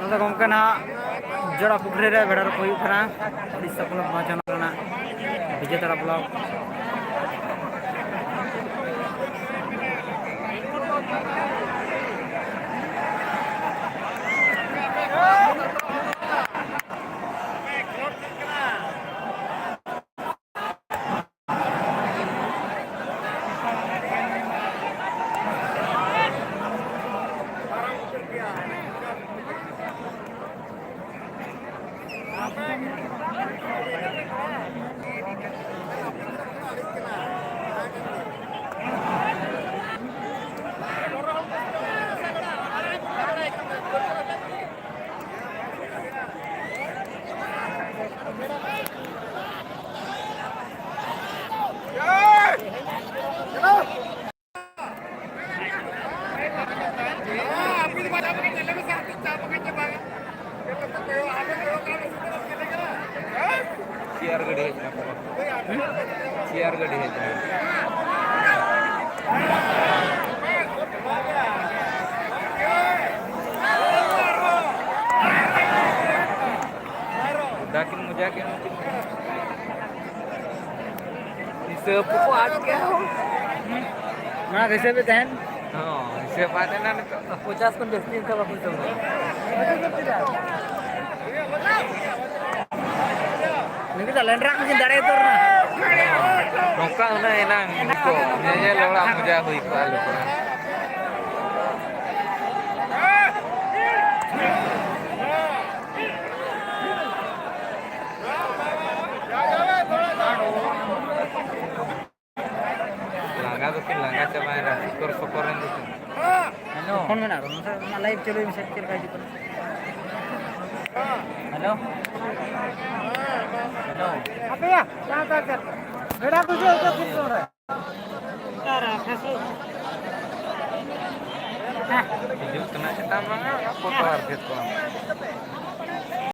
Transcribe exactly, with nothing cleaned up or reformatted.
ᱱᱚᱰᱮ ᱜᱚᱢᱠᱮ ᱱᱟᱦᱟᱜ ᱡᱚᱲᱟ ᱯᱩᱠᱷᱨᱤ ᱨᱮ ᱵᱷᱮᱰᱟ ᱨᱚᱯᱚ ᱦᱩᱭᱩᱜ ᱠᱟᱱᱟ᱾ ᱩᱲᱤᱥᱥᱟ ᱯᱚᱱᱚᱛ ᱢᱟᱪᱷᱟ ᱨᱮᱱᱟᱜ ᱵᱤᱡᱮᱛᱟᱲᱟ ᱵᱞᱚᱠ᱾ ᱪᱮᱭᱟᱨ ᱜᱟᱹᱰᱤ ᱦᱮᱡ ᱮᱱᱟ᱾ ᱪᱮᱭᱟᱨ ᱜᱟᱹᱰᱤ ᱦᱮᱡ ᱮᱱᱟ᱾ ᱫᱟᱠᱤᱱ ᱢᱚᱡᱟ ᱠᱮᱫ᱾ ᱦᱤᱥᱟᱹᱵ ᱠᱚ ᱟᱫ ᱠᱮᱫ᱾ ᱚᱱᱟ ᱦᱤᱥᱟᱹᱵ ᱛᱟᱦᱮᱱ᱾ ᱦᱚᱸ, ᱦᱤᱥᱟᱹᱵ ᱟᱫ ᱮᱱᱟ ᱱᱤᱛᱚᱜ ᱫᱚ᱾ ᱯᱚᱪᱟᱥ ᱠᱷᱚᱱ ᱡᱟᱹᱥᱛᱤ ᱚᱱᱠᱟ ᱵᱟᱠᱚ ᱦᱤᱥᱟᱹᱵ ᱮᱫᱟ᱾ ᱱᱩᱠᱩ ᱫᱚ ᱞᱮᱸᱰᱨᱟ ᱠᱚ ᱫᱟᱲᱮ ᱩᱛᱟᱹᱨ ᱮᱱᱟ᱾ ᱱᱚᱝᱠᱟ ᱦᱩᱱᱟᱹᱝ ᱮᱱᱟᱝ ᱠᱚ ᱧᱮᱧᱮᱞ ᱦᱚᱲᱟᱜ ᱢᱚᱡᱟ ᱦᱩᱭ ᱠᱚᱜᱼᱟ ᱟᱞᱮ ᱠᱚᱨᱮ᱾ ᱞᱟᱸᱜᱟ ᱫᱚᱠᱤᱱ ᱞᱟᱸᱜᱟ ᱪᱟᱵᱟᱭᱮᱱᱟ, ᱥᱤᱠᱚᱨ ᱥᱚᱠᱚᱨ ᱨᱮᱱ ᱫᱚᱠᱤᱱ᱾ ᱦᱮᱞᱳ᱾ ᱯᱷᱳᱱ ᱢᱮᱱᱟᱜ ᱨᱮ, ᱚᱱᱟ ᱞᱟᱭᱤᱵᱷ ᱪᱟᱹᱞᱩᱭ ᱢᱮᱥᱮ, ᱪᱮᱫ ᱞᱮᱠᱟ ᱦᱤᱡᱩᱜ ᱠᱟᱱᱟ? ᱦᱮᱞᱳ᱾ ᱦᱮᱞᱳ᱾ ᱟᱯᱮᱭᱟ, ᱡᱟᱦᱟᱸ ᱛᱟᱦᱟᱸ ᱪᱮᱫ? ᱵᱮᱲᱟ ᱠᱚ ᱦᱤᱡᱩᱜ ᱟᱠᱚ ᱛᱤᱱ ᱥᱚᱢᱚᱭ ᱨᱮ? ᱦᱤᱡᱩᱜ ᱠᱟᱱᱟ ᱪᱮᱛᱟᱱ ᱵᱟᱝᱟ, ᱚᱱᱟ ᱯᱷᱳᱴᱳ ᱟᱨ ᱪᱮᱫ ᱠᱚ᱾